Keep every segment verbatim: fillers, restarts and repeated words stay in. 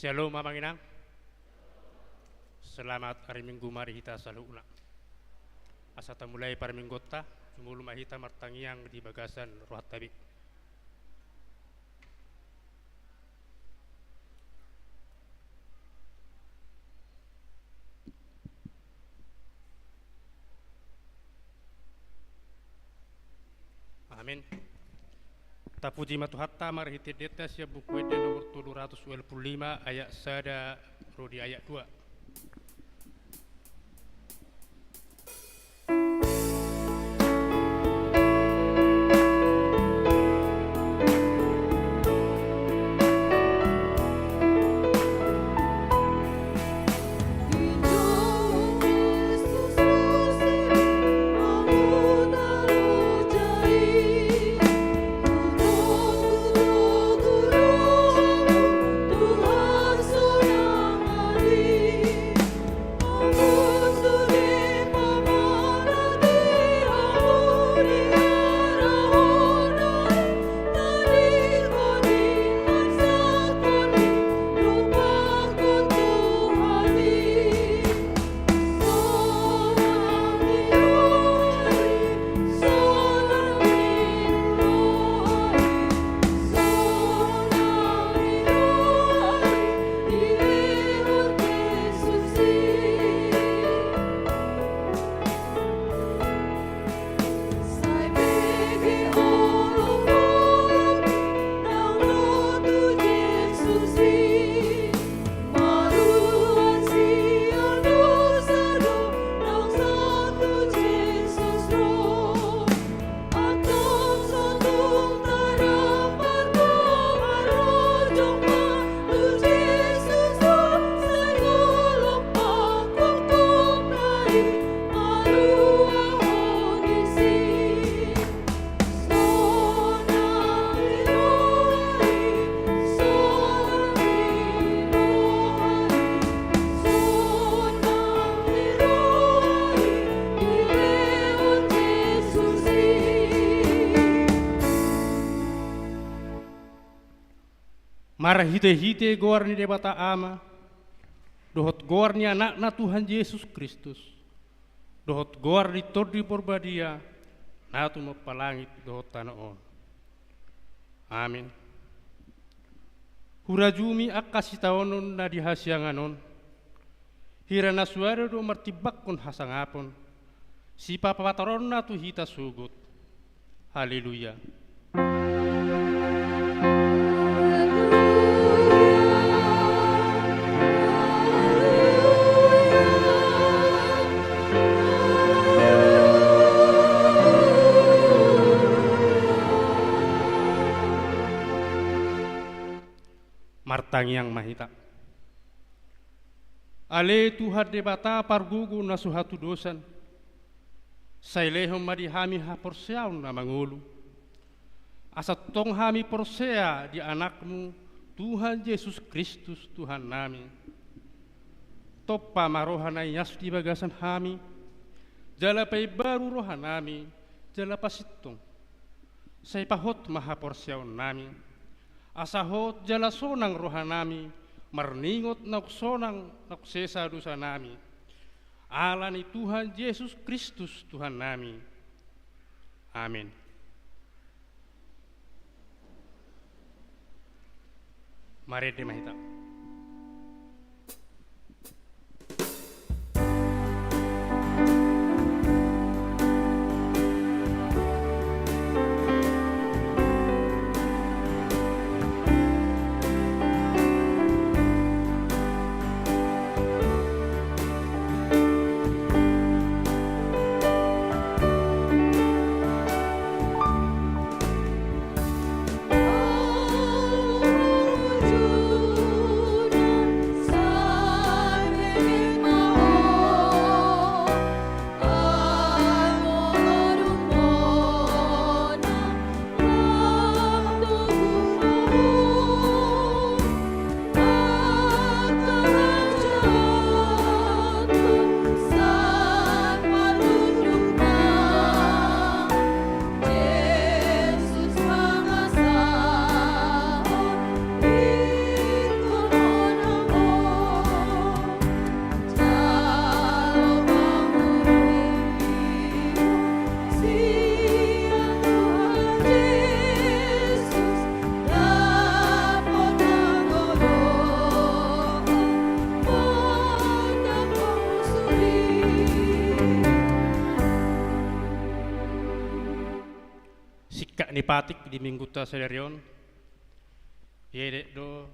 Shalom, amang inang. Selamat ari Minggu ma di hita saluhutna. Asa tamulai parmingguonta, jumolo ma hita martangiang di bagasan rohanta be. Amin. Tapuji ma Tuhanta marhite endenta sian Buku Ende nomor tolu ratus ualu pulu lima ayat sada ro di ayat dua. Marhitehite goar ni Debata Ama, dohot goar ni Anakna Tuhan Jesus Kristus, dohot goar ni Tondi Porbadia, na tumompa langit dohot tano on. Amin. Hurajumi angka sitaonon na di hasiangan on, hira na suada do martimbangkon hasangapon, sipapatoronna tu hita sogot. Haleluya. Martangiang ma hita. Ale Tuhan Debata pargogo na so hatudosan, sai lehon ma di hami haporseaon na mangolu, asa tong hami porsea di Anakmu, Tuhan Jesus Kristus, Tuhannami. Tompa ma roha na ias di bagasan hami, jala paimbaru rohanami, jala pasintong. Sai pahot ma haporseaonnami, asa hot jala sonang rohanami, marningot naung sonang naung sesa dosanami. Ala ni Tuhan Jesus Kristus, Tuhannami. Amin. Marende ma hita. Ayat ni patik di Minggunta sadari on, iedet do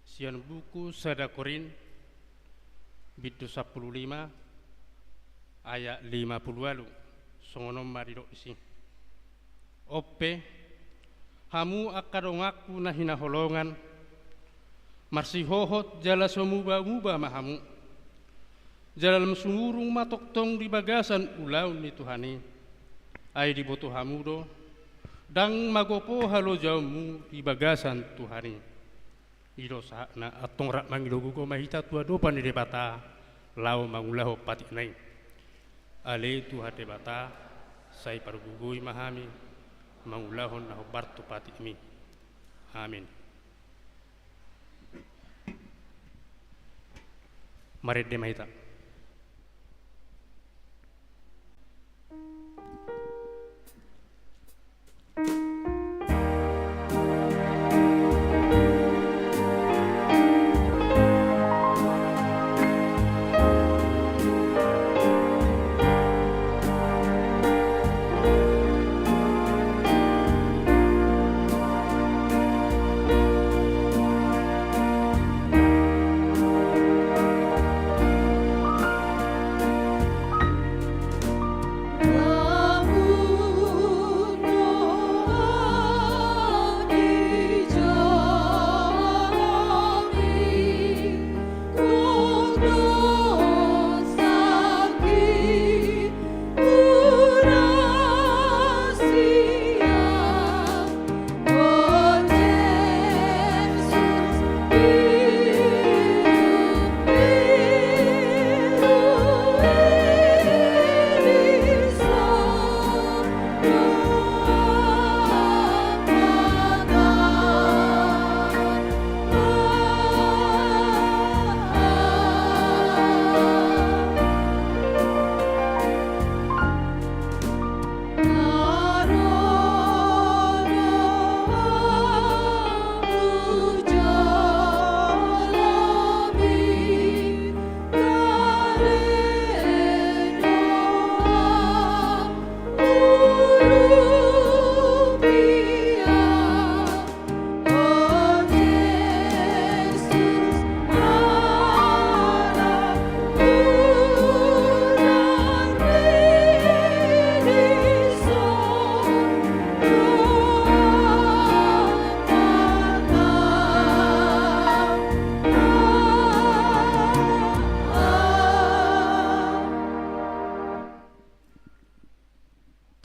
sian buku sada Korint, bindu sampulu lima, ayat lima pulu ualu, songon on ma didok disi. On pe, hamu angka donganku na hinaholongan, marsihohot jala so muba-muba ma hamu. Jala lam sumurung ma tongtong di bagasan ulaon ni Tuhan i. Ai diboto hamu do, ndang magopo halojaonmu di bagasan Tuhan i. I do sahatna, antong rap mangido gogo ma hita tu adopan ni Debata, laho mangulahon patikna i. Ale Tuhan Debata, sai pargogoi ma hami, mangulahon na hombar tu patikmi. Amin. Marende ma hita.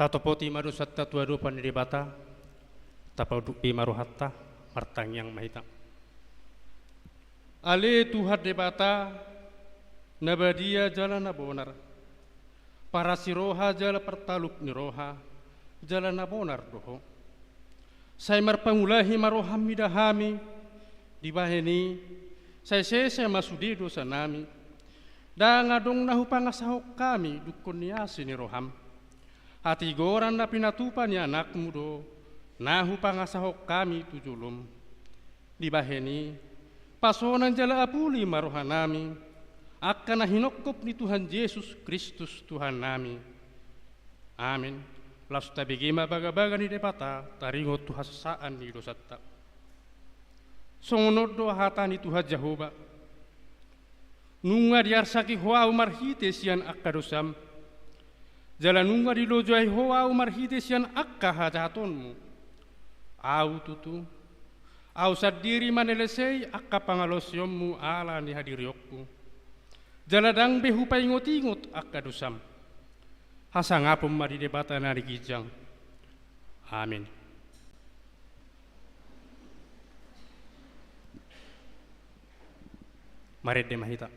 Tatopoti ma dosanta tu adopan ni Debata, tapaunduk be ma rohanta, martangiang ma hita. Ale Tuhan Debata, na badia jala na bonar, parasi roha jala partalup ni roha, jala na bonar do Ho. Sai marpangulahi ma roham mida hami, dibahen i, sai sesa ma sude dosanami. Ndang adong na hupangasahon hami dungkon ni asi ni roham. Hatigoran na pinatupa ni anakmu do, na hupangasahon hami tu jolom. Dibahen i, pasonang jala apuli ma rohanami, angka na hinongkop ni Tuhan Jesus Kristus Tuhannami. Amen. Laos tabege ma bagabaga ni Debata, taringot tu hasesaan ni dosanta. Songon on do hata ni Tuhan Jahowa. Nunga diarsaki ho ahu marhite sian angka dosam. Jala nunga dilojai ho ahu marhite sian angka hajahatonmu. Ahu tutu, ahu sandiri manelesei angka pangalaosionmu ala ni hadirionku. Jala ndang be hupaingotingot angka dosam. Hasangapon ma di Debata na di ginjang. Amen. Marende ma hita.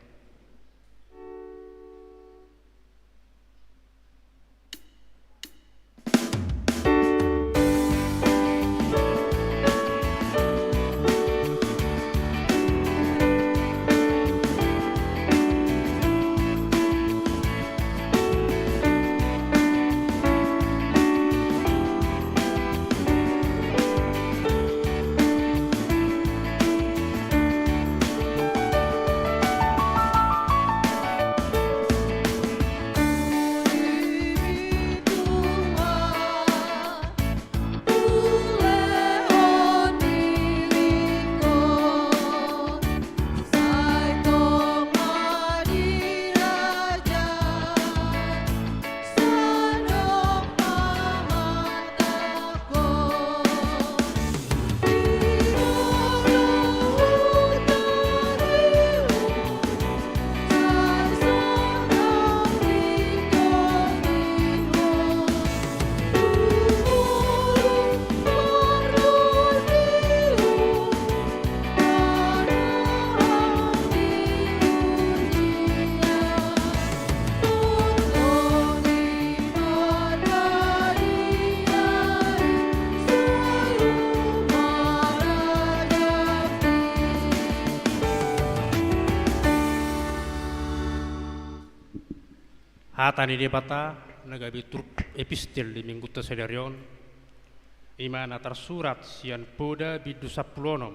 Hata ni Debata na gabe turpuk epistel di Minggunta sadari on, i ma na tarsurat sian Poda bindu sampulu onom,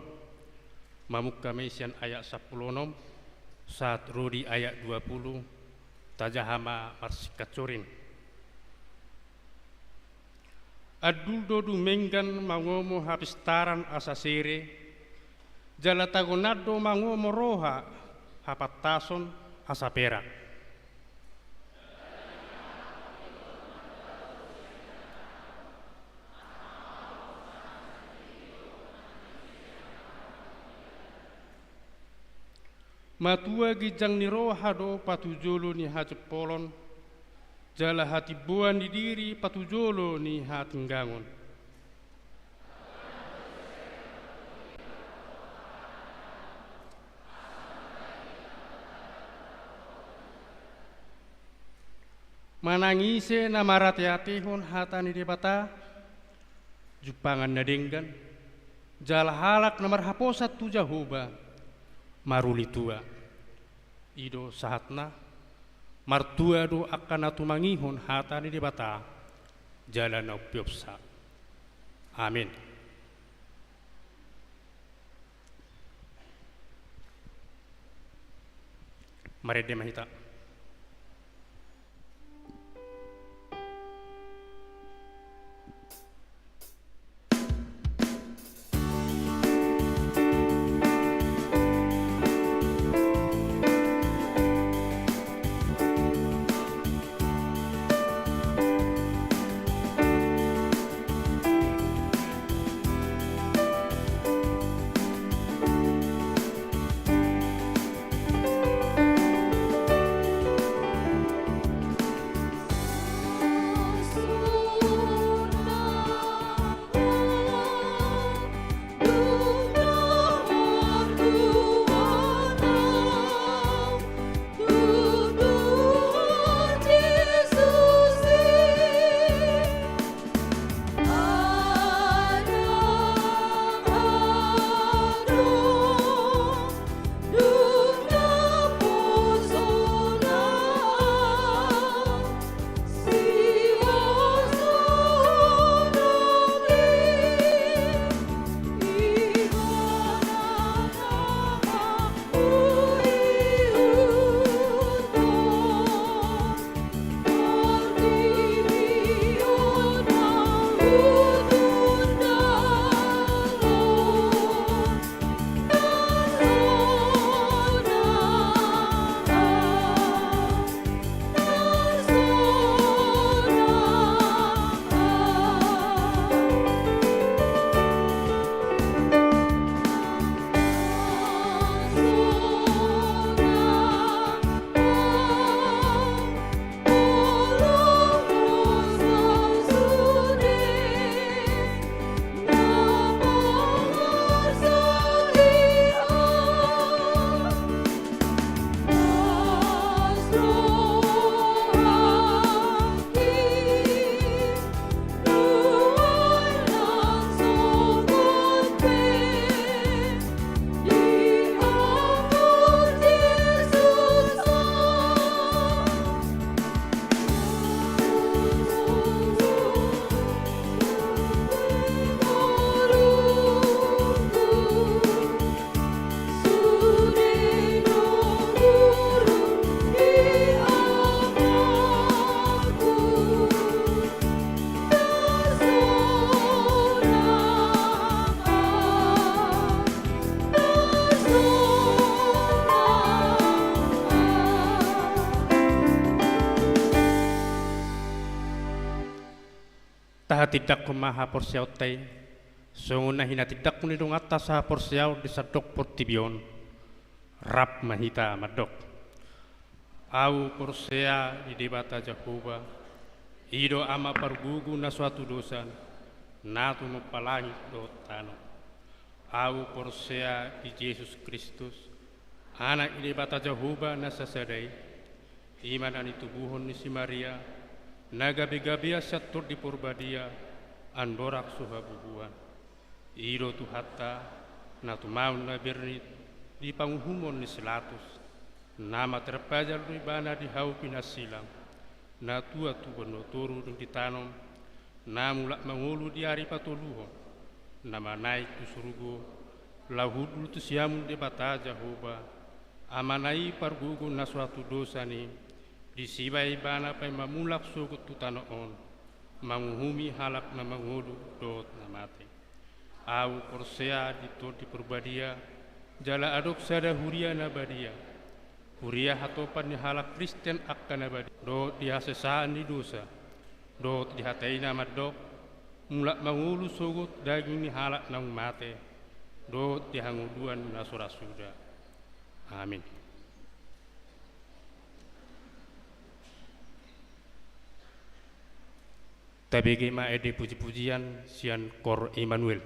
mamungka ma i sian ayat sampulu onom sahat ro di ayat dua pulu. Tajaha ma marsingkat soring. Andul do dumenggan mangomo hapistaran asa sere, jala tagonan do mangomo roha hapantason asa perak. Matua ginjang ni roha do patujolo ni hajompolon, jala hatimboan ni diri patujolo ni hatinggangon. Manang ise na marateatehon hata ni Debata, jumpangan na denggan, jala halak na marhaposan tu Jahowa, maruli tua. I do sahatna. Martua do angka na tumangihon hata ni Debata jala na umpeopsa. Amin. Marende ma hita. Tahatindangkon ma haporseaonta i, songon na hinatindangkon ni donganta sahaporseaon di sandok portibi on. Rap ma hita mandok. Ahu porsea di Debata Jahowa, i do Ama pargugu na so hatudosan, na tumompa langit dohot tano. Ahu porsea di Jesus Kristus, Anak ni Debata Jahowa na sasada i, i ma na nitubuhon ni si Maria, na gabegabean sian Tondi Porbadia, andorang so habubuhan. I do Tuhanta, na tumaon na bernit di panguhumon ni si Latus, na materpajal do ibana di hau pinansilang, na tua tu banua toru dung ditanom, na mulak mangolu di ari patoluhon, na manaek tu surgo, laho hundul tu siamun Debata Jahowa, Amana i pargogo na so hatudosan i, disi ma ibana paima mulak sogot tu tano on, manguhumi halak na mangolu dohot na mate. Ahu porsea di Tondi Parbadia, jala adong sada huria na badia, huria hatopan ni halak Kristen angka na badia, dohot di hasesaan ni dosa, dohot di hata i na mandok, mulak mangolu sogot daging ni halak naung mate, dohot di hangoluan na so ra suda. Amin. Tabege ma ende pujipujian sian Kor Immanuel.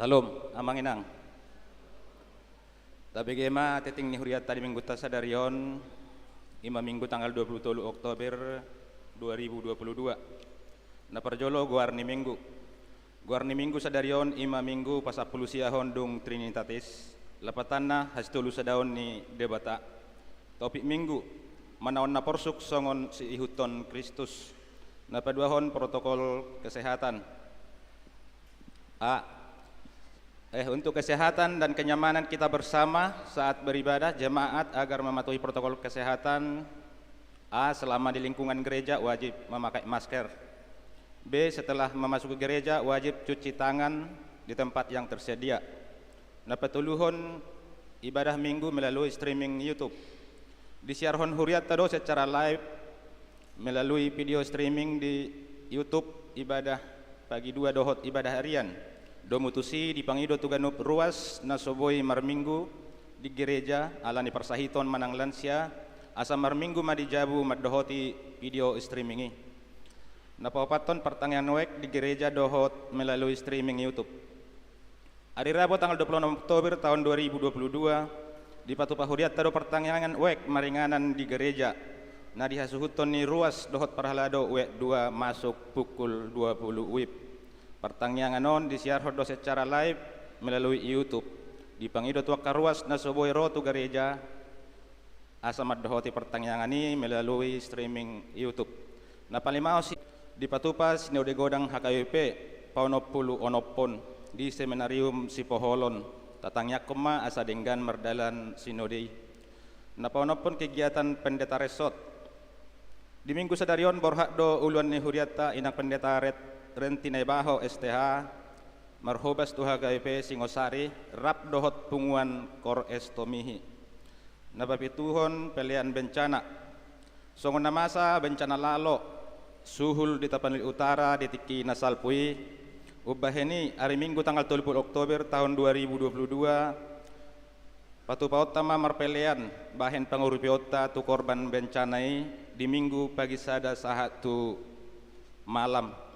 Salam, amang inang. Tabege ma tingting ni hurianta di minggunta sadari on, i ma minggu tanggal dua puluh tolu Oktober dua ribu dua puluh dua. Na parjolo goar ni minggu. Goar ni minggu sadari on i ma minggu pasampulu siahon dung Trinitatis, lapatanna hasitolusadaon ni Debata. Topik minggu, manaon na porsuk songon siihuthon Kristus. Na paduahon protokol kesehatan. A. Eh, untuk kesehatan dan kenyamanan kita bersama saat beribadah, jemaat agar mematuhi protokol kesehatan. A. Selama di lingkungan gereja wajib memakai masker. B. Setelah memasuki gereja wajib cuci tangan di tempat yang tersedia. Na patoluhon, ibadah minggu melalui streaming YouTube. Disiarhon hurianta do secara live melalui video streaming di YouTube ibadah pagi dua dohot ibadah harian. Domu tusi dipangido tu ganup ruas na so boi marminggu di gereja ala ni parsahiton manang lansia, asa marminggu ma di jabu mandohoti video streaming i. Na paopathon, partangiangan wijk di gereja dohot melalui streaming YouTube. Ari Rabu tanggal dua puluh enam Oktober taon dua ribu dua puluh dua, dipatupa hurianta do partangiangan wijk maringanan di gereja, na dihasuhuthon ni ruas dohot parhalado wijk dua masuk pukul dua puluh WIB. Partangiangan on disiarhon do secara live melalui YouTube. Dipangido tu angka ruas na so boi ro tu gereja, asa mandohoti partangiangan i melalui streaming YouTube. Na palimaon, si-, dipatupa sinode godang H K B P paonompulonomhon di Seminarium Sipoholon. Tatangiangkon ma asa denggan mardalan sinode i. Na paonomhon, kegiatan pendeta resort. Di minggu sadari on borhat do uluan ni hurianta inang pendeta Ret-, Renti Naibaho S T H, marhobas tu H K B P Singosari, rap dohot punguan Kor S Tomihi. Na papituhon, pelean bencana. Songon na masa bencana lalo, suhul di Tapanuli Utara di tingki na salpu i, umbahen i ari Minggu tanggal tolu pulu Oktober taon dua ribu dua pulu dua, patupaonta ma marpelean bahen pangurupiaonta tu korban bencana i di Minggu pagi sada sahat tu malam.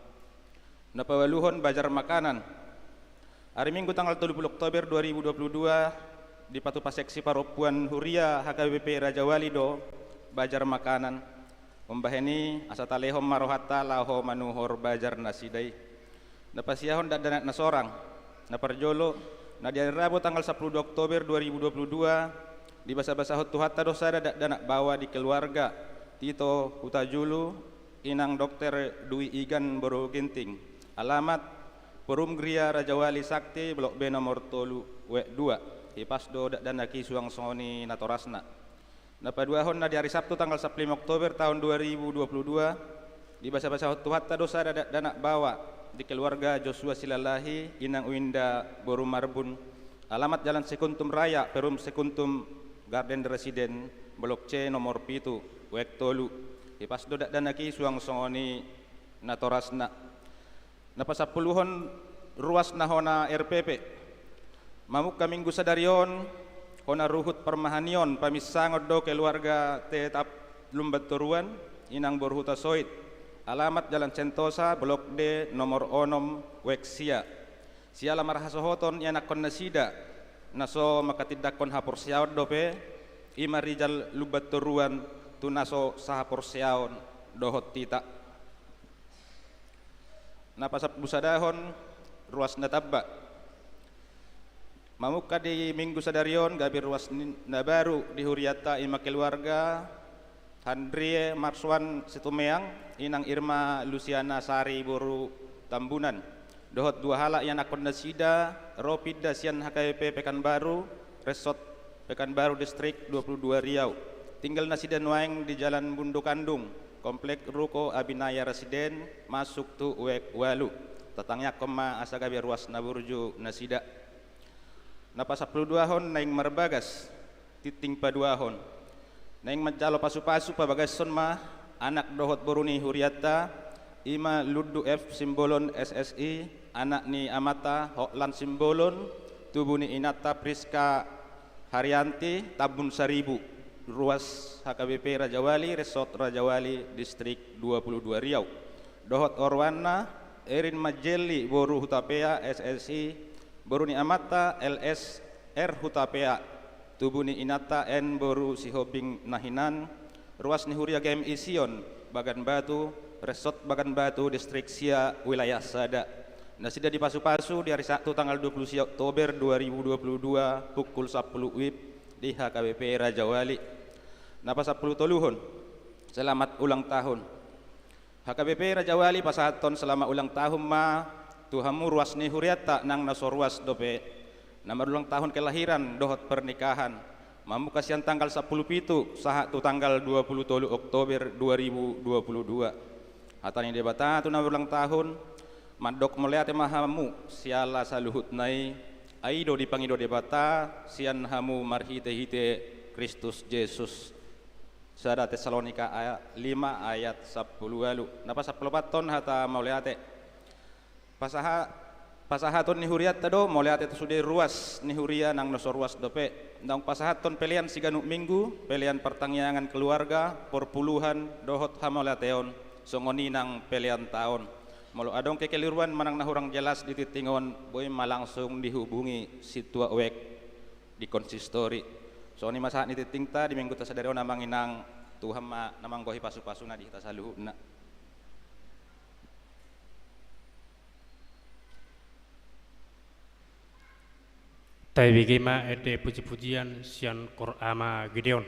Na paualuhon, bazar makanan. Ari Minggu tanggal tolu pulu Oktober dua ribu dua pulu dua, dipatupa seksi parompuan huria H K B P Rajawali do bazar makanan. Umbahen i asa talehon ma rohanta laho manuhor bazar nasida i. Na pasiahon dakdanak na sorang. Na parjolo, na di ari Rabu tanggal sampulu dua Oktober dua ribu dua pulu dua, dibasabasahon Tuhanta do sada dakdanak baoa di keluarga, Tito Hutajulu, inang Dokter Dwi Igan boru Ginting. Alamat, Forum Gria Rajawali Sakti, Blok B nomor tolu, wijk dua. Hipas do dakdanak i suang songon i natorasna. Na paduahon, na di ari Sabtu tanggal sampulu lima Oktober taon dua ribu dua pulu dua, dibasabasahon Tuhanta do sada dakdanak baoa di keluarga Joshua Silalahi, inang Winda boru Marbun. Alamat, Jalan Sekutum Raya, Perum Sekutum, Garden Resident, Blok C nomor pitu, wijk tolu. Hipas do dakdanak i suang songon i natorasna. Na pasampuluhon, ruas na hona R P P. Mamungka Minggu sadari on, hona ruhut parmahanion paminsangon do keluarga Tetap Lumbantoruan, inang boru Hutasoit. Alamat, Jalan Sentosa, Blok D nomor onom, wijk sia. Siala marhasohoton ianakhon nasida na so manghatindanghon haporseaon dope, i ma Rijal Lumbantoruan, tu na so sahaporseaon dohot hita. Na pasampulusadahon, ruas na tamba. Mamungka di Minggu sadari on gabe ruas ni-, na baru di hurianta, i ma keluarga Handrie Marswan Situmeang, inang Irma Lusiana Sari boru Tambunan, dohot dua halak ianakhon nasida, ro pinda sian H K B P Pekanbaru, Resort Pekanbaru Distrik dua pulu dua Riau. Tinggal nasida nuaeng di Jalan Bundukandung, Komplek Ruko Abinaya Residen, masuk tu wijk ualu. Tatangiangkon ma asa gabe ruas na burju nasida. Na pasampuluduahon, naeng marbagas, tingting paduahon. Naeng manjalo pasupasu pabagashon ma anak dohot boru ni hurianta, i ma Lundu F Simbolon S S I, anak ni amanta Hotlan Simbolon, tubu ni inanta Priska Haryanti, Tambun Saribu, ruas H K B P Rajawali, Resort Rajawali, Distrik dua pulu dua Riau. Dohot oroanna, Erin Majelli boru Hutapea S S I, Boru ni amanta L S R Hutapea, tubu ni inanta N boru Sihombing na hinan, ruas ni huria G M I Sion, Bagan Batu, Resort Bagan Batu, Distrik sia, Wilayah sada. Nasida dipasu-pasu di ari Sabtu tanggal dua puluh sia Oktober dua ribu dua puluh dua, pukul sampulu W I B di H K B P Rajawali. Na pasampulu toluhon, selamat ulang tahun. H K B P Rajawali pasahathon selamat ulang tahun ma tu hamu ruas ni hurianta nang na so ruas dope, na marulang tahun kelahiran dohot pernikahan, mamungka sian tanggal sampulu pitu sahat tu tanggal dua puluh tolu Oktober dua ribu dua puluh dua. Hata ni Debata tu na marulang tahun, mandok mauliate ma hamu siala saluhutna i, ai do dipangido Debata sian hamu marhite-hite Kristus Jesus. Sada Tesalonika aya-, lima ayat sampulu ualu. Na pasampulu opat on hata mauliate. Pasaha-, pasahaton ni hurianta do mauliate tu sude ruas ni huria nang na so ruas dope. Naung pasahathon pelean siganup minggu, pelean partangiangan keluarga, porpuluhan, dohot hamauliateon, songon i nang pelean taon. Molo adong kekeliruan manang na hurang jelas di tingting on, boi ma langsung dihubungi sintua wek di konsistori. Songon i ma sahat ni tingtingta di mingguta sadari on, amang inang, Tuhan ma na manggohi pasu-pasuna di hita saluhutna. Tabege ma ende puji-pujian sian Koor Ama Gideon.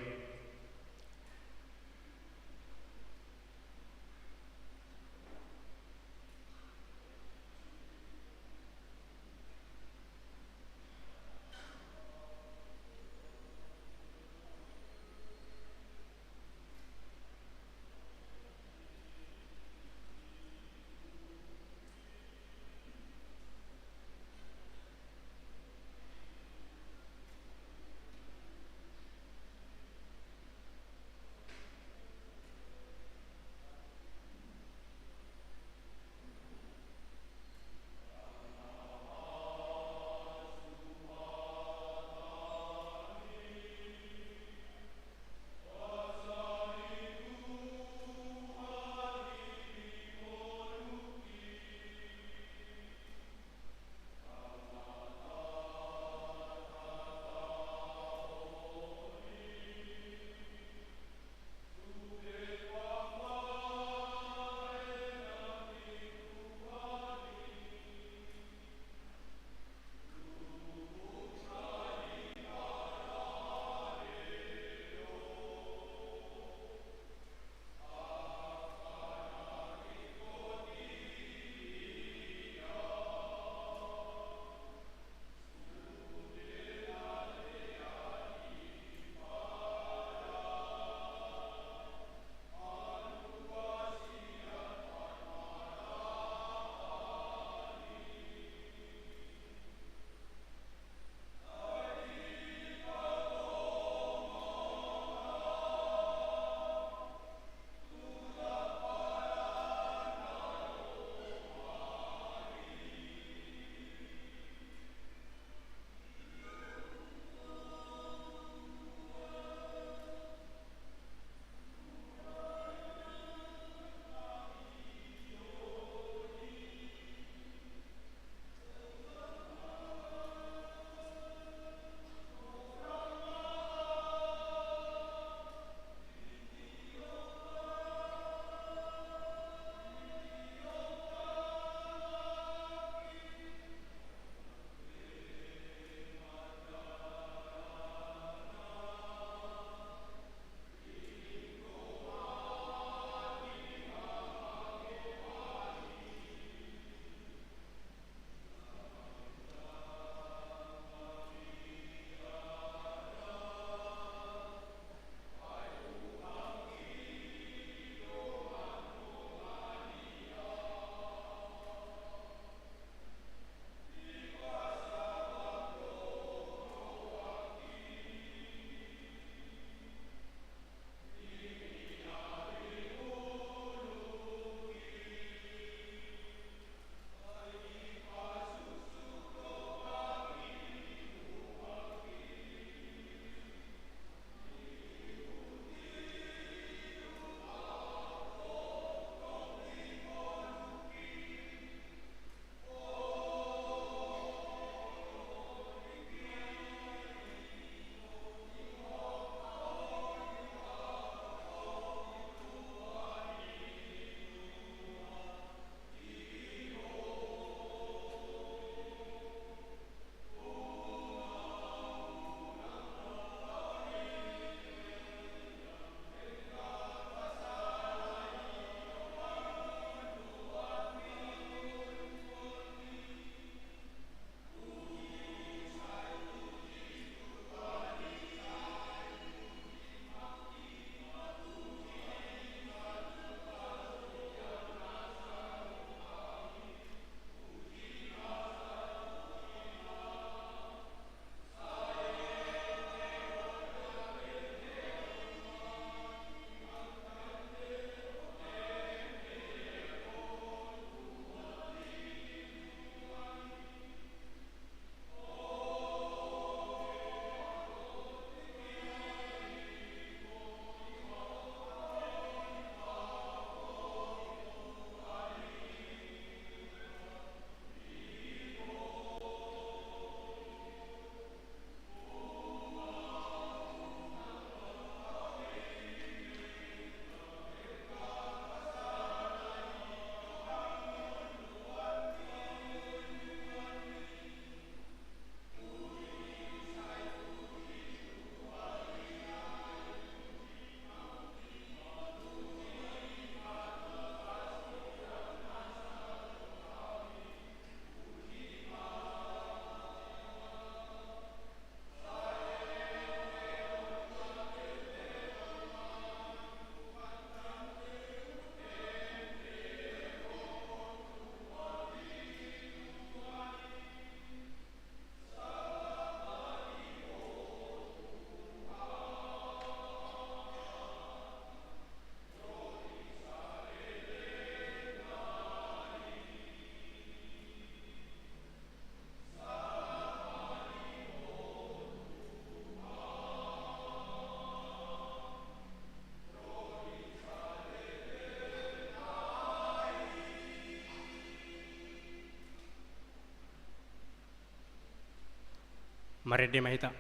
Marende ma hita.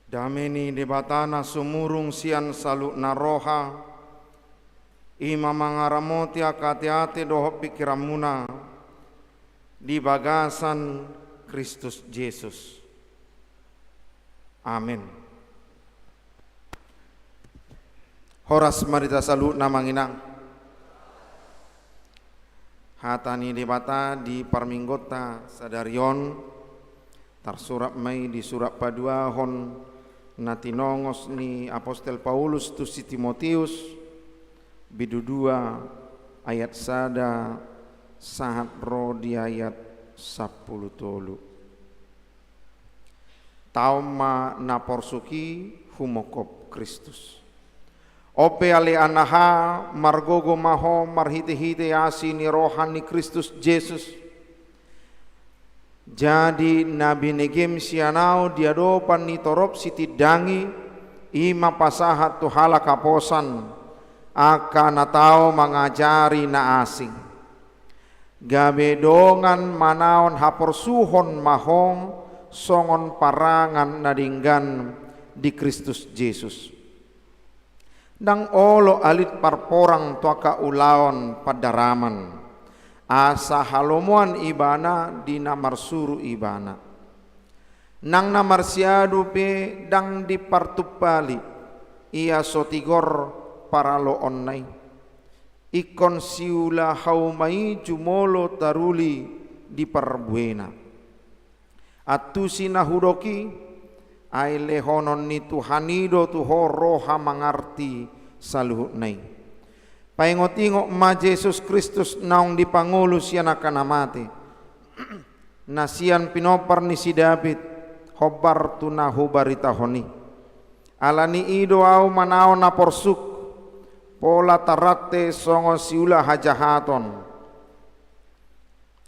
Dame ni Debata na sumurung sian saluhutna roha, i ma mangaramoti angka ateate dohot pingkiranmuna di bagasan Kristus Jesus. Amen. Horas ma di hita saluhutna, Amang Inang. Hata ni Debata di parmingguonta sadari on tarsurat ma i di surat paduahon na tinongos ni apostel Paulus tu si Timoteus, bindu dua, ayat sada sahat ro di ayat sampulu tolu. Taon ma na porsuk i humongkop Kristus. On pe ale anaha, margogo ma ho marhitehite asi ni roha ni Kristus Jesus. Jadi na binegem sian ahu di adopan ni torop sitindangi, i ma pasahat tu halak haposan, angka na tau mangajari na asing. Gabe dongan manaon haporsuhon ma ho songon parangan na denggan di Kristus Jesus. Ndang olo alit parporang tu angka ulaon pandaraman, asa halomoan ibana di na marsuru ibana. Nang na marsiadu pe ndang dipartumpali, ia so tigor paraloonna i. Ingkon siula hauma i jumolo taruli di parbuena. Antusi na hudok i, ai lehonon ni Tuhan i do tu ho roha mangarti saluhutna i. Paingotingot ma Jesus Kristus naung dipangolu sian angka na mate, na sian pinompar ni si David, hombar tu na hubaritahon i. Ala ni i do ahu manaon na porsuk, pola tarrante songon siula hajahaton.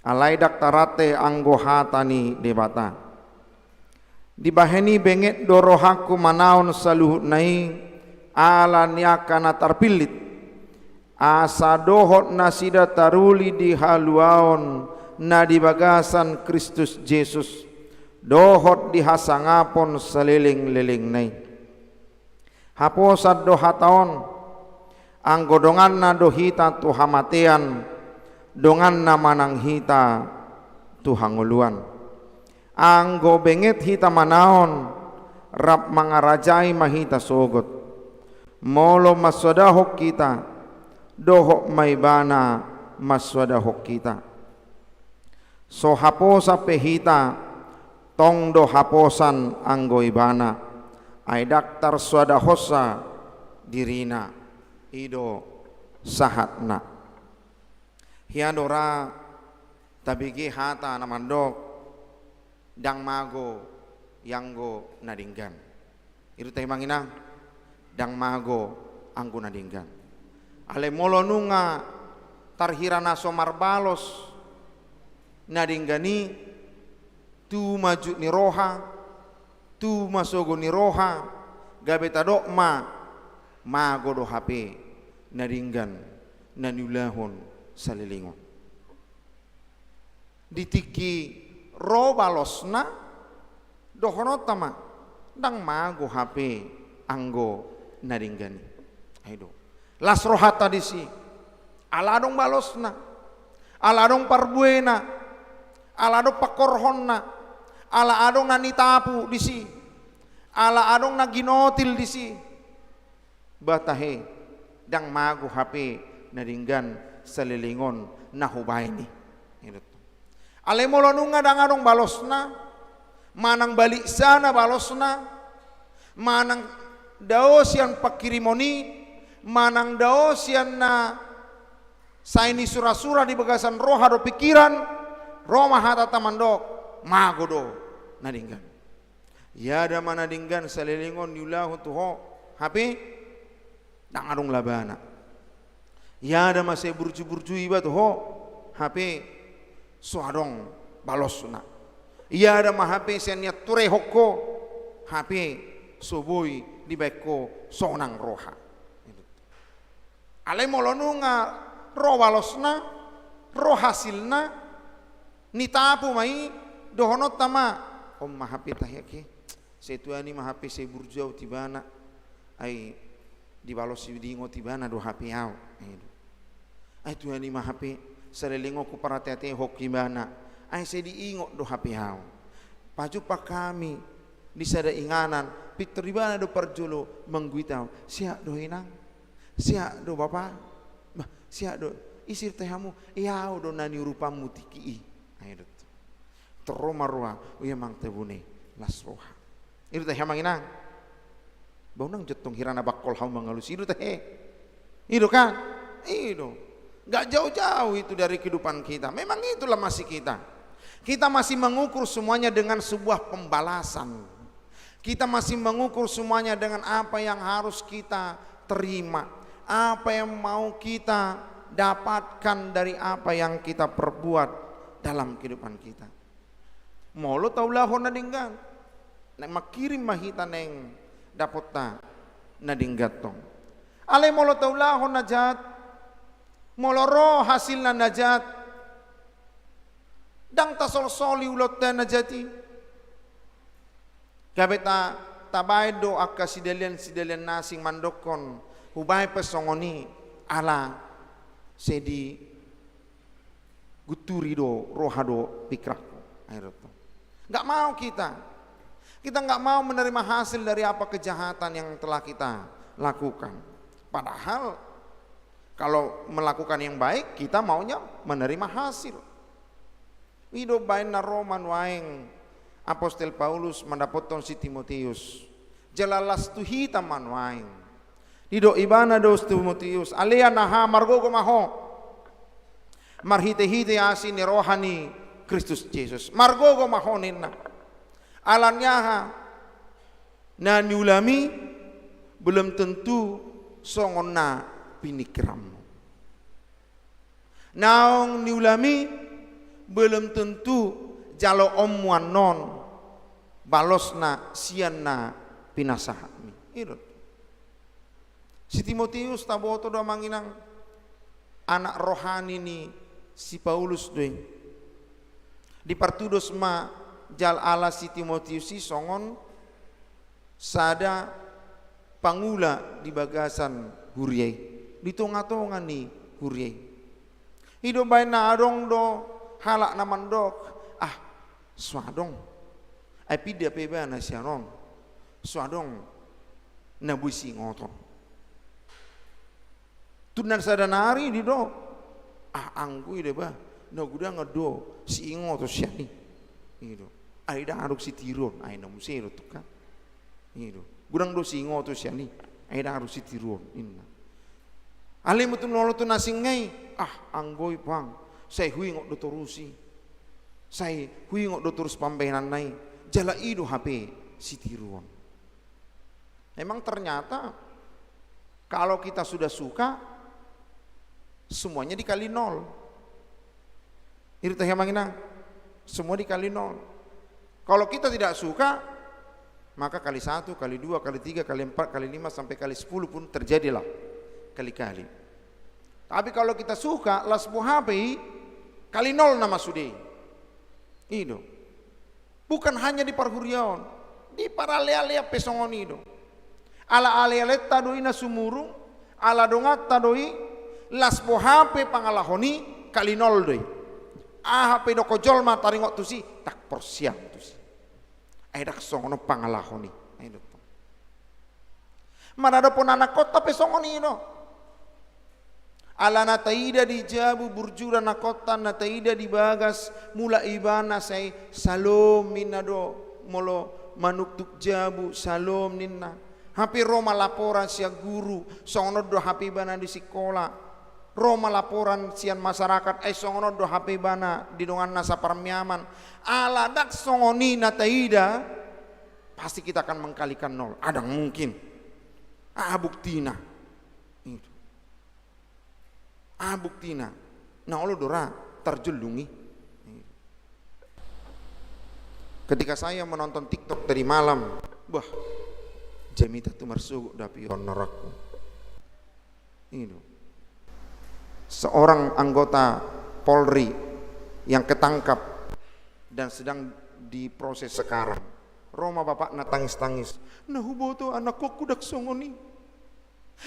Alai ndang tarrante anggo hata ni Debata. Dibahen i benget do rohangku manaon saluhutna i, ala ni angka na tarpillit, asa dohot nasida taruli di haluaon na di bagasan Kristus Jesus, dohot di hasangapon salelenglelengna i. Haposan do hata on, anggo donganna do hita tu hamatean, donganna ma nang hita tu hangoluan. Anggo benget hita manaon, rap mangarajai ma hita sogot. Molo mansoadahon hita, dohot ma ibana mansoadahon hita. So haposan pe hita, tong do haposan anggo ibana, ai ndang tarsoadahonsa dirina, i do sahatna. Hea do ra tabege hata na mandok, ndang mago ianggo na denggan. I do tahe, Amang Inang, ndang mago anggo na denggan. Alai molo nunga tarhira na so marbalos na denggan i, tu ma jut ni roha, tu ma sogo ni roha, gabe tadok ma, mago do hape na denggan na niulahon saleleng on. Di tingki ro balosna, dohononta ma, Ndang mago hape anggo na denggan i. Ai do. Las rohanta disi. Ala adong balosna. Ala adong parbuena. Ala adong pangkorhonna. Ala adong na nitapu disi. Ala adong na ginotil disi. Bah tahe, ndang mago hape na denggan saleleng on na hubaen i. Alai molo nunga ndang adong balosna, manang baliksana balosna, manang dao sian pangkirimon i, manang dao sian na sai nisurat-surat di bagasan roha dohot pingkiran, ro ma hatanta mandok, mago do na denggan. Ia da ma na denggan saleleng on niulahon tu ho, hape ndang adong labana. Ia da ma sai burju-burju iba tu ho, hape so adong balosna. Ia da ma hape sai nian turehon ho, hape so boi dibaen ho sonang roha. Alai molo nunga ro balosna, ro hasilna, nitapu ma i, dohononta ma, on ma hape tahe ake. Sai tuani ma hape sai burju au tu ibana. Ai dibalosi, diingot ibana do hape au. Ai do. Ai tuani ma hape saleleng on huparate-atehon ibana. Ai sai diingot do hape au. Pajumpang hami di sada inganan, pintor ibana do parjolo mangguit au. Siat do inang. Siat do bapa. Bah, siat do. Ise tahe hamu? I au do na niurupanmu tingki i. Ai do. Torro ma roha, o i amang tabune, las roha. I do tahe amang inang. Bah unang jo tong hira na bangkol hamu mangalusi, i do tahe. I do kan? I do. Nggak jauh-jauh itu dari kehidupan kita. Memang itulah masih kita. Kita masih mengukur semuanya dengan sebuah pembalasan. Kita masih mengukur semuanya dengan apa yang harus kita terima, apa yang mau kita dapatkan dari apa yang kita perbuat dalam kehidupan kita. Molo taulahon na denggan, naeng mangkirim ma hita naeng dapotta na denggan tong. Alai molo taulahon na jat, molo ro hasilna na jat, ndang tasolsoli ulaonta na jat i. Gabe ta, tabaen do angka sidalian-sidalian na asing mandokkon, hubaen pe songon i, ala sai digunturi do roha dohot pingkiranku. Ai do tong. Nggak mau kita. Kita nggak mau menerima hasil dari apa kejahatan yang telah kita lakukan. Padahal kalau melakukan yang baik, kita maunya menerima hasil. I do baen na ro ma nuaeng Apostel Paulus mandapothon si Timoteus. Jala las tu hita ma nuaeng. Didok ibana do si Timoteus, ale anaha, margogo ma ho. Marhite-hite asi ni roha ni Kristus Jesus. Margogo ma ho ninna. Ala ni aha? Na niulam i belum tentu songon na piningkiranmu. Naung niulam i belum tentu jaloonmu annon balosna sian na pinasahatmi. I do. Si Timoteus taboto do amang inang, anak rohani ni si Paulus do i. Dipartudos ma jala ala si Timoteus i songon sada pangula di bagasan huria i, di tonga-tonga ni huria i. I do baen na adong do halak na mandok, ah, so adong. Ai pinda pe ibana sian on. So adong na boi siingoton. Tung na sada nari didok, ah, anggo i da bah, na godang do siingoton sian i. I do. Ai ndang adong sitiruon, ai na muse do tong kan. I do. Godang do siingoton sian i, ai ndang adong sitiruon, ninna. Alai molo tung na asing i, ah, anggo i pang, sai huingot do torus i. Sai huingot do torus pambahenanna i, jala i do hape sitiruon. Memang ternyata kalau kita sudah suka, semuanya dikali nol. I do tahe amang inang, semua dikali nol. Kalau kita tidak suka, maka kali satu, kali dua, kali tiga, kali empat, kali lima, sampai kali sepuluh pun terjadilah kali-kali. Tapi kalau kita suka, las boha pe i, kali nol nama sude i. I do. Bukan hanya di parhuriaon, I paralealean pe songon i do. Ala alealenta do i na sumurung, ala donganta do i, las boha pe pangalahon i, kalinol do i. Aha pe didok jolma taringot tusi, ndang porsiang tusi. Ai ndang songon on pangalahon i. Ai do. Maradophon anakkonta pe songon i do. Ala na taida di jabu burju do anakkonta, na taida di bagas, mulak ibana sai salom ninna do, molo manuktuk jabu salom ninna. Hape ro ma laporan sian guru, songon on do hape ibana di sikola. Ro ma laporan sian masyarakat, ai songon on do hape ibana di donganna saparmeaman. Ala ndang songon i na taida, pasti kita akan mengkalikan nol. Ndang mungkin. Aha buktina? Itu. Aha buktina? Na olo do ra tarjolung i. Ketika saya menonton TikTok tadi malam, wah, jamita tu marsogot do api on na rohangku. Itu. Seorang anggota Polri yang ketangkap dan sedang diproses sekarang. Ro ma bapakna tangis-tangis. Na huboto anakkonku ndang songon i.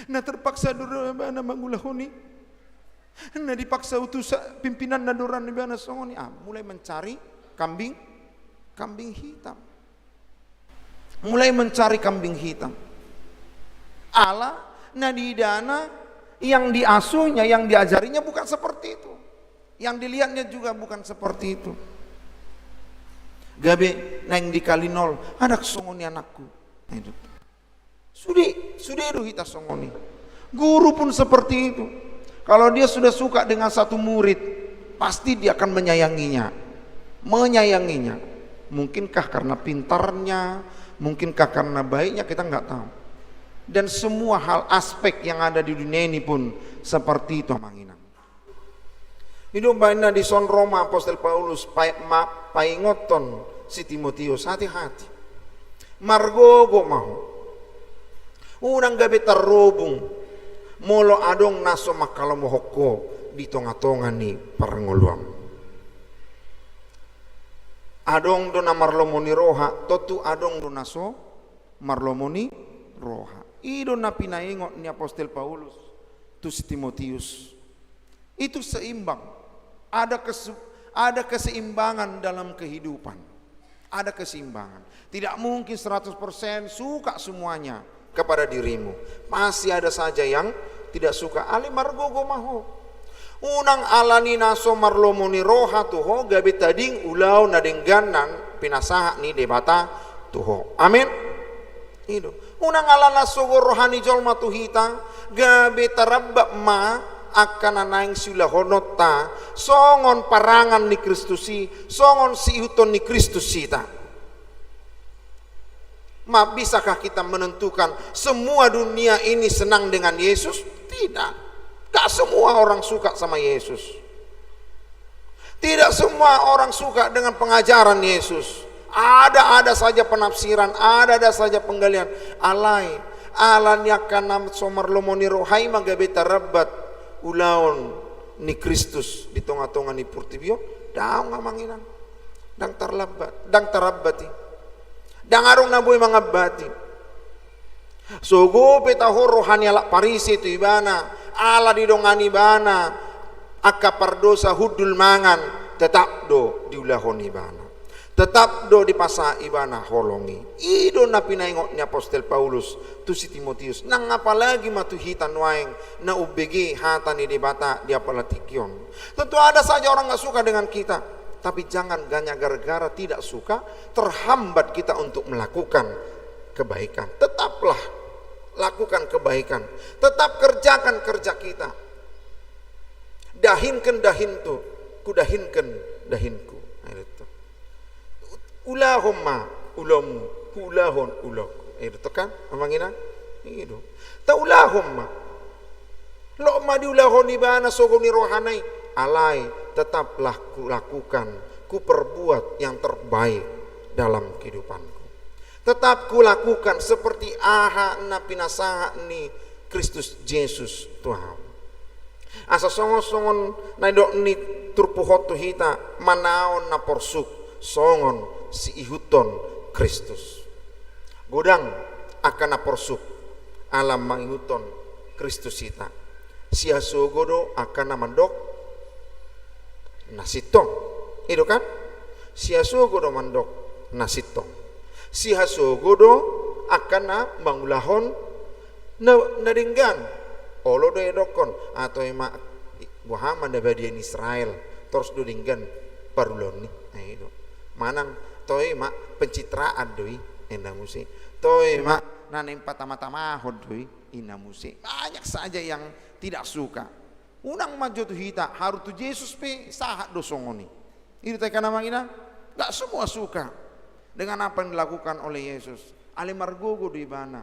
Na terpaksa do ibana mangulahon i. Na dipaksa utusan pimpinanna do ra ibana songon i. Ah, mulai mencari kambing, kambing hitam. Mulai mencari kambing hitam. Ala na diidana, yang diasuhnya, yang diajarinya bukan seperti itu. Yang dilihatnya juga bukan seperti itu. Gabe naeng dikalinol, ndang songon i anakku. Nah, itu. Sude, sude do hita songon i. Guru pun seperti itu. Kalau dia sudah suka dengan satu murid, pasti dia akan menyayanginya. Menyayanginya. Mungkinkah karena pintarnya, mungkinkah karena baiknya, kita nggak tahu. Dan semua hal aspek yang ada di dunia ini pun seperti itu, Amang Inang. I do umbahen na dison ro ma apostel Paulus pa-, ma-, paingothon si Timoteus, hati-hati. Margogo ma ho. Unang gabe tarrobung molo adong na so manghalomohon ho di tonga-tonga ni parngoluam. Adong do na marlomo ni roha, tontu adong do na so marlomo ni roha. I do na pinaingot ni apostel Paulus tu si Timoteus. Itu seimbang. Ada kesu-, ada keseimbangan dalam kehidupan. Ada keseimbangan. Tidak mungkin seratus persen suka semuanya kepada dirimu. Pasti ada saja yang tidak suka. Alai margogo ma ho. Unang ala ni na so marlomo ni roha tu ho gabe tading ulaon na denggan na pinasahat ni Debata tu ho. Amin. I do. Unang ala na sogo roha ni jolma tu hita, gabe tarambat ma angka na naeng siulahononta, songon parangan ni Kristus i, songon siihuthon ni Kristus hita. Ma, bisakah kita menentukan semua dunia ini senang dengan Yesus? Tidak. Gak semua orang suka sama Yesus. Tidak semua orang suka dengan pengajaran Yesus. Ada-ada saja penafsiran, ada-ada saja penggalian. Alai, ala ni angka na so marlomo ni roha i ma gabe tarambat ulaon ni Kristus di tonga-tonga ni portibi on. Ndang, Amang Inang. Ndang tarlambat, ndang tarambat i. Ndang adong na boi mangambati. Sogo pe taho roha ni halak Parise tu ibana, ala didongani ibana angka pardosa hundul mangan, tetap do diulahon ibana. Tetap do dipasahat ibana holong i. I do na pinaingot ni apostel Paulus tu si Timoteus. Nang apalagi ma tu hita nuaeng na umbege hata ni Debata di apala tingki on. Tentu ada saja orang nggak suka dengan kita. Tapi jangan hanya gara-gara tidak suka, terhambat kita untuk melakukan kebaikan. Tetaplah lakukan kebaikan. Tetap kerjakan kerja kita. Dahinken dahintu, kudahinken dahinku. Nah, itu. Ulahon ma ulaonmu, huulahon ulaonku. Eh, betul kan, Amang Inang? Itu. Taulahon ma. Loas ma diulahon ibana sogo ni rohana i. Alai, tetaplah kulakukan, kuperbuat yang terbaik dalam kehidupanku. Tetap kulakukan seperti aha na pinasahat ni Kristus Jesus tu ahu. Asa songon-songon na nidok ni turpuk on tu hita, manaon na porsuk songon siihuthon Kristus. Godang angka na porsuk ala mangihuthon Kristus hita. Sihasogo do angka na mandok na sintong. I do kan? Sihasogo do mandok na sintong. Sihasogo do angka na mangulahon na, na denggan. Olo do didokkon, ah, toe ma, boha ma na badia ni Israel, torus do denggan parulaonni. Nah, i do. Manang toe ma pencitraan do i, ninna muse. Toe ma na naeng patama-tamahon do i, ninna muse. Banyak saja yang tidak suka. Unang ma jo tu hita, harus tu Jesus pe sahat do songon i. I do, angka amang inang, nggak semua suka dengan apa yang dilakukan oleh Yesus. Alai margogo do ibana.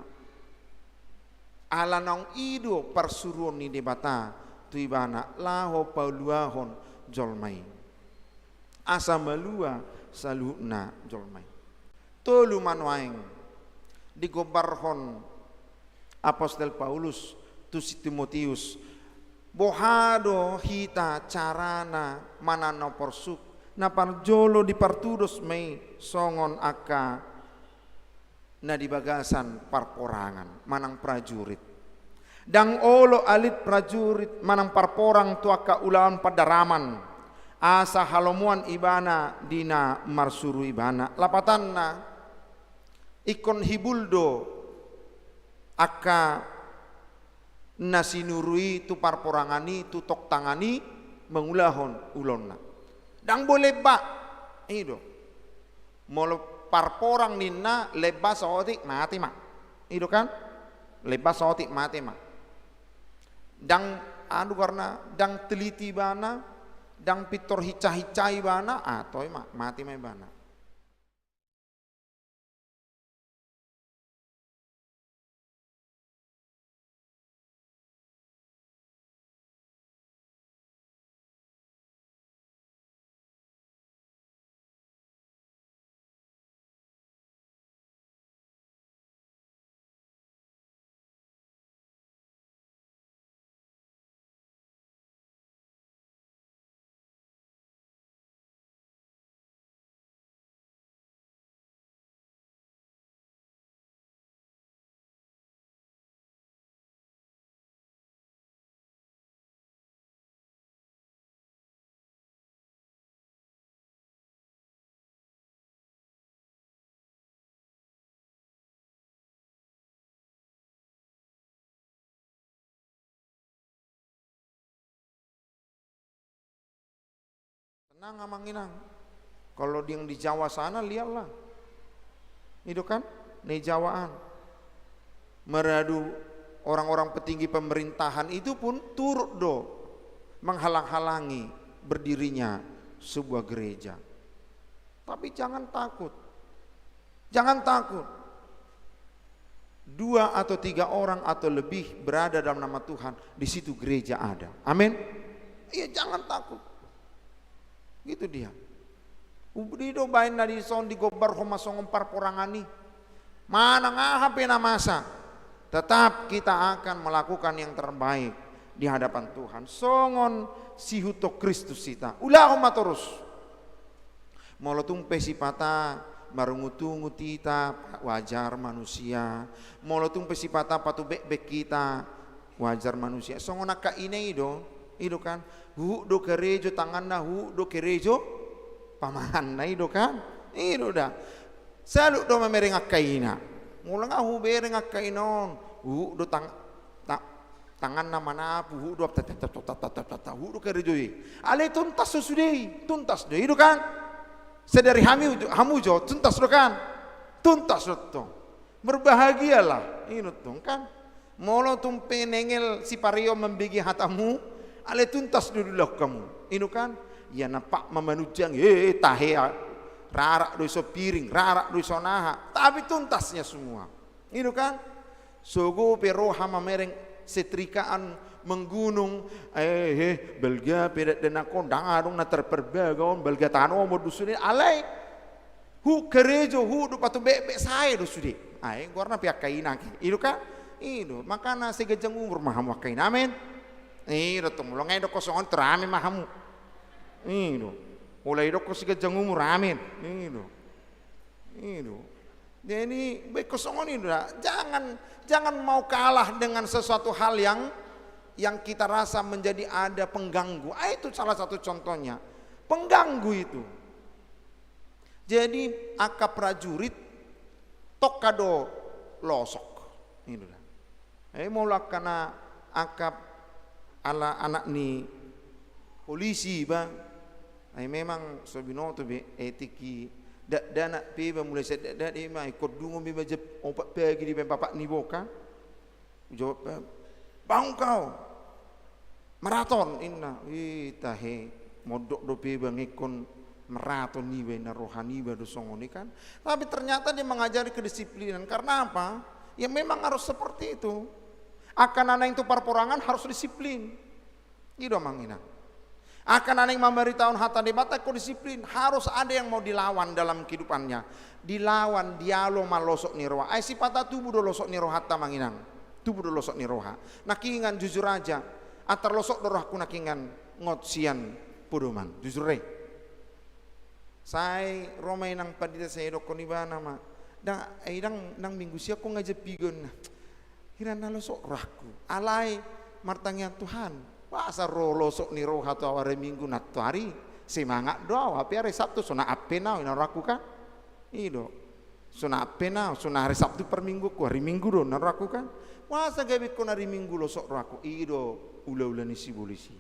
Ala naung i do parsuruon ni Debata tu ibana laho paluahon jolma i. Asa malua saluhutna jolma i. Tolu ma nuaeng digombarhon apostel Paulus tu si Timoteus. Boha do hita carana manang na porsuk? Na parjolo dipartudos ma i songon angka na di bagasan parporangan manang prajurit. Ndang olo alit prajurit manang parporang tu angka ulaon pandaraman, asa halomoan ibana di na marsuru ibana. Lapatanna, ingkon hibul do angka na sinuru i tu parporangan i, tu toktangan i, mangulahon ulaonna. Ndang boi lemba, i do. Molo parporang ninna, lemba saotik mate ma. I do kan? Lemba saotik mate ma. Ndang, anu, karna ndang teliti ibana, ndang pintor hinsa-hinsa ibana, ah, toe ma, mate ma ibana. Tenang, amang inang. Kalau yang di Jawa sana, lihatlah. I do kan? Di Jawaan. Meradu orang-orang petinggi pemerintahan itu pun turut do menghalang-halangi berdirinya sebuah gereja. Tapi jangan takut. Jangan takut. Dua atau tiga orang atau lebih berada dalam nama Tuhan, di situ gereja ada. Amin. Iya, jangan takut. Gitu dia. Udah do baen na dison digombarhon ma songon parporangan i. Manang aha pe na masa, tetap kita akan melakukan yang terbaik di hadapan Tuhan. Songon siihuthon Kristus hita. Ulahon ma torus. Molo tung pe sipata marungut-ungut hita, wajar, manusia. Molo tung pe sipata patubekbek hita, wajar, manusia. Songon angka ina i do, i do kan? Huhut do karejo tanganna, huhut do karejo pamanganna, i do kan? I do da. Salut do mamereng angka ina. Molo nga hubereng angka ina on, huhut do tang-, ta-, tanganna manapu, huhut do, ta, ta, huhut do karejo i. Alai tuntas do sude i, tuntas do, i do kan? Sadari hami uju-, hamu jo, tuntas do kan? Tuntas do tong. Berbahagialah, i do tong kan? Molo tung pe nengel si pareon mambege hatamu, alai tuntas do diulahon hamu, i do kan? Ia nampak ma manunjang, eh, tahe, rarak do i so piring, rarak do i so naha, tapi tuntasnya semua. I do kan? Sogo pe roha mamereng setrikaan menggunung, eh, eh, balga pe dakdanak on, ndang adong na terperbaga on, balga tano on do sude, alai huhut karejo, huhut do patubekbek, sae do sude. Ai goarna pe angka ina ke, i do kan? I do, makana sai ganjang umur ma hamu angka ina, amin. I do tong, molo nga didokkon songon i, tor amin ma hamu. I do. Molo didokkon sai ganjang umur, amin. I do. I do. Jadi, baik kosong ini udah. Jangan, jangan mau kalah dengan sesuatu hal yang, yang kita rasa menjadi ada pengganggu. Ah, itu salah satu contohnya. Pengganggu itu. Jadi, angka prajurit tongka do losok. Ini udah. Eh, molo angka na angka ala anak ni polisi iba. Ai memang so binoto be etik i. Dakdanak pe iba mulai sian dakdanak i ma, ingkon dungo ma iba jam opat pagi dibaen bapak ni boka. Jawab, "Bangun kau! Maraton!" ninna. Ih, tahe. Mondok dope iba, ingkon maraton iba, ninna roha niba do songon i kan. Tapi ternyata dia mengajari kedisiplinan. Karena apa? Ya memang harus seperti itu. Angka na naeng tu parporangan harus disiplin. I do, amang inang. Angka na naeng mambaritahon hata Debata ingkon disiplin. Harus ada yang mau dilawan dalam kehidupannya. Dilawan, dialo ma losok ni roha. Ai sipata tubu do losok ni rohanta, amang inang. Tubu do losok ni roha. Nangkiningan, jujur aja, antar losok do rohangku nangkiningan ngot sian podoman. Jujur, eh. Sai ro ma inang pandita, sai didokkon ibana ma, "Ndang, eh, ndang, ndang minggu sia ho nga jampiga on, na hira na losok rohangku." Alai martangiang, "Tuhan, boasa ro losok ni roha tu au ari Minggu? Nantoari semangat do au, hape ari Sabtu so na ampe na au, ninna rohangku kan." I do. "So na ampe na au, so na ari Sabtu parmingguonku, ari Minggu do," ninna rohangku kan. "Boasa gabe ingkon ari Minggu losok rohangku?" I do ulaula ni sibolis i.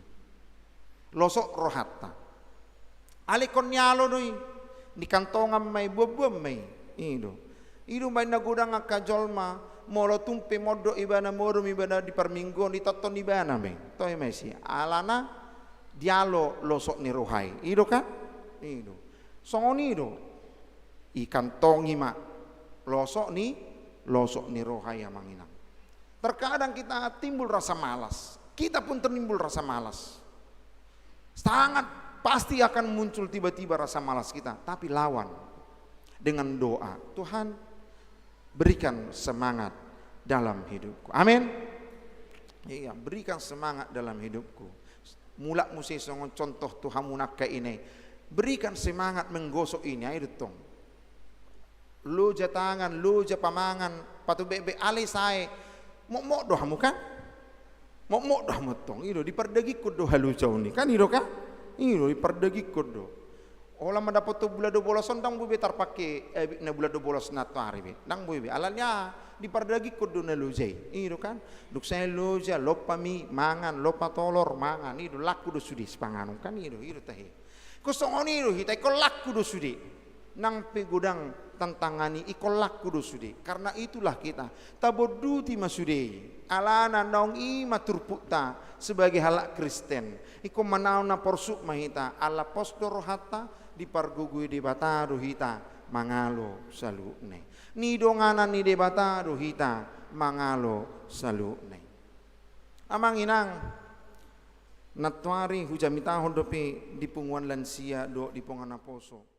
Losok rohanta. Alai ingkon nialo do i. Nikantongan ma i, boanboan ma i. I do. I do umbaen na godang angka jolma, molo tung pe mondok ibana, modom ibana di parmingguon, ditonton ibana ma i. Toe ma i si. Alana dialo losok ni roha i. I do kan? I do. Songon i do. Ikantongi ma losok ni, losok ni roha i, amang inang. Terkadang kita timbul rasa malas. Kita pun tertimbul rasa malas. Sangat pasti akan muncul tiba-tiba rasa malas kita, tapi lawan dengan doa. "Tuhan, berikan semangat dalam hidupku." Amin. Iya, "Berikan semangat dalam hidupku." Mulak muse songon contoh tu hamu na angka ina i. Berikan semangat menggosok ini, ayo do tong. Loja tangan, loja pamangan, patumbekbek, alai sae mokmok do hamu kan? Mokmok do hamu tong. I do, dipardagingkon do halojaon i kan, i do kan? I do, dipardagingkon do. Holan mandapothon bulan dua bolas on, ndang boi be tarpangke, eh, na bulan dua bolas nantoari be. Ndang boi be. Alani aha? Dipardagingkon do na loja i. I do kan? Dung sae loja, lompa mi mangan, lompa tolor mangan. I do, laku do sude sipanganon kan? I do, i do tahe. Ingkon songon i do hita, ingkon laku do sude. Nang pe godang tantangan i, ingkon laku do sude. Karena itulah kita. Tabonduti ma sude i. Alana naung i ma turpukta sebagai halak Kristen. Ingkon manaon na porsuk ma hita, ala pos do rohanta, dipargogoi Debata do hita mangalo saluhutna i. Nidonganan ni Debata do hita mangalo saluhutna i. Amang inang, nantoari hujamitahon dope di punguan lansia dohot di punguan naposo.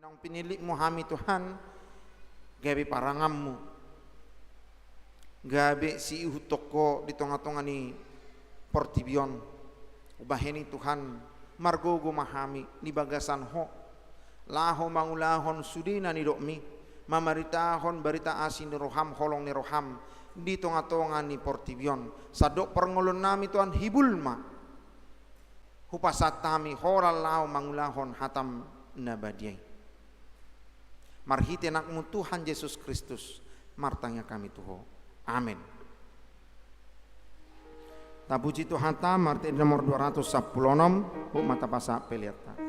Naung pinillitmu hami Tuhan, gabe paranganmu, gabe siihuthon Ho di tongatonga ni portibi on. Umbahen i Tuhan, margogo ma hami di bagasan Ho, laho mangulahon sude na nidokmi, mamaritahon barita asi ni roham, holong ni roham di tongatonga ni portibi on. Sandok parngoluonnami Tuhan, hibul ma hupasahat hami holan laho mangulahon hatam na badia i. Marhite Anakmu Tuhan Jesus Kristus, martangiang hami tu Ho. Amen. Tapuji Tuhanta, marhite nomor dua ratus sampulu onom, hot ma tapasahat peleanta.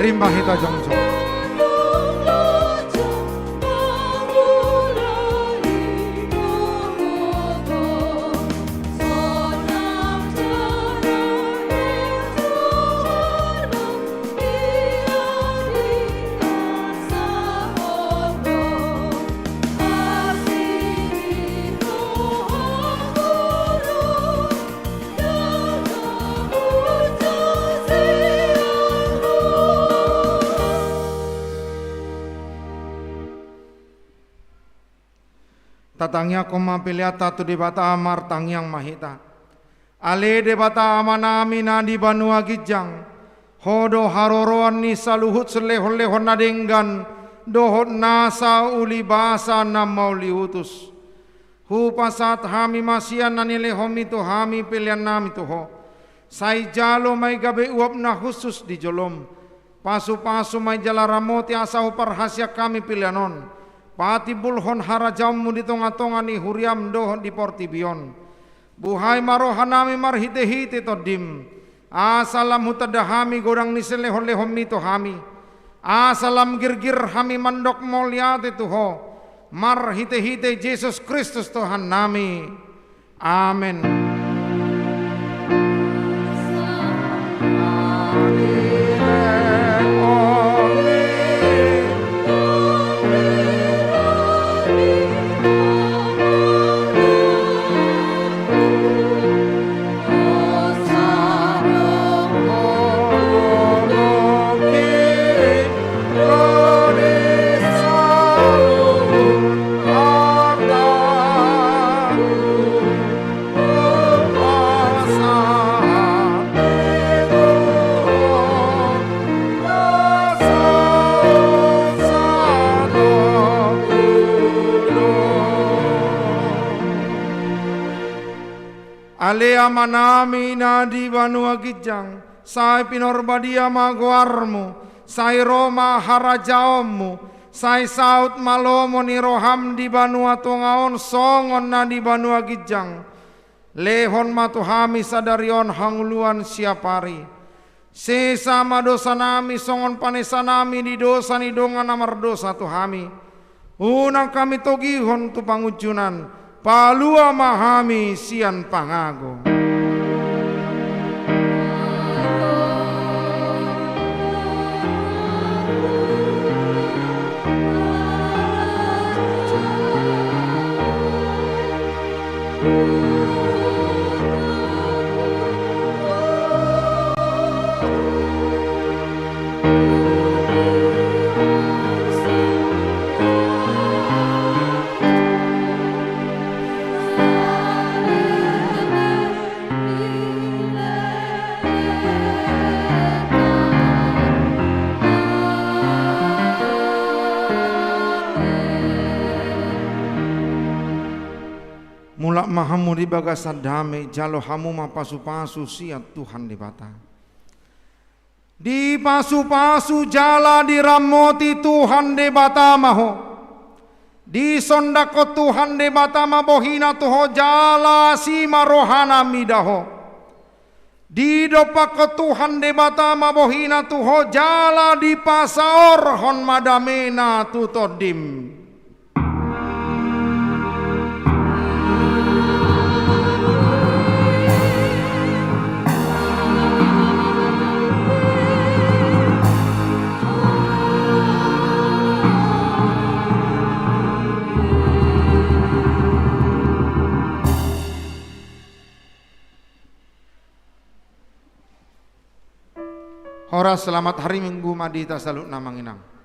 Rimba hita jongjong. Tatangiangkon ma peleanta tu Debata, martangiang ma hita. Ale Debata Amanami na di banua ginjang, Ho do haroroan ni saluhut silehonlehon na denggan dohot nasa ulibasa na mauliutus. Hupasahat hami ma sian na nilehonMi tu hami peleannami tu Ho. Sai jalo ma i gabe uap na hushus di jolom. Pasupasu ma i jala ramoti asa huparhasiang hami pelean on patimbulhon harajaonMu di tongatonga ni huriaM dohot di portibi on. Buhai ma rohanami marhitehite TondiM, asa lam hutanda hami godang ni silehonlehonMi tu hami, asa lam girgir hami mandok mauliate tu Ho, marhitehite Jesus Kristus Tuhannami. Amen. Ale Amanami na di banua ginjang, sai pinarbadia ma goarMu, sai ro ma harajaonMu, sai saut ma lomo ni rohaM di banua tonga on songon na di banua ginjang. Lehon ma tu hami sadari on hangoluan siapari. Sesa ma dosanami songon panesanami di dosa ni dongan na mardosa tu hami. Unang hami togihon tu pangunjunan, palua ma hami sian pangago. Mulak ma hamu di bagasan dame, jalo hamu ma pasupasu sian Tuhan Debata. Dipasupasu jala diramoti Tuhan Debata ma ho. Disondangkon Tuhan Debata ma bohina tu ho jala asi ma rohana mida ho. Didompakkon Tuhan Debata ma bohina tu ho jala dipasaorhon ma damena tu tondim. Horas, selamat hari Minggu ma di hita saluhutna amang inang.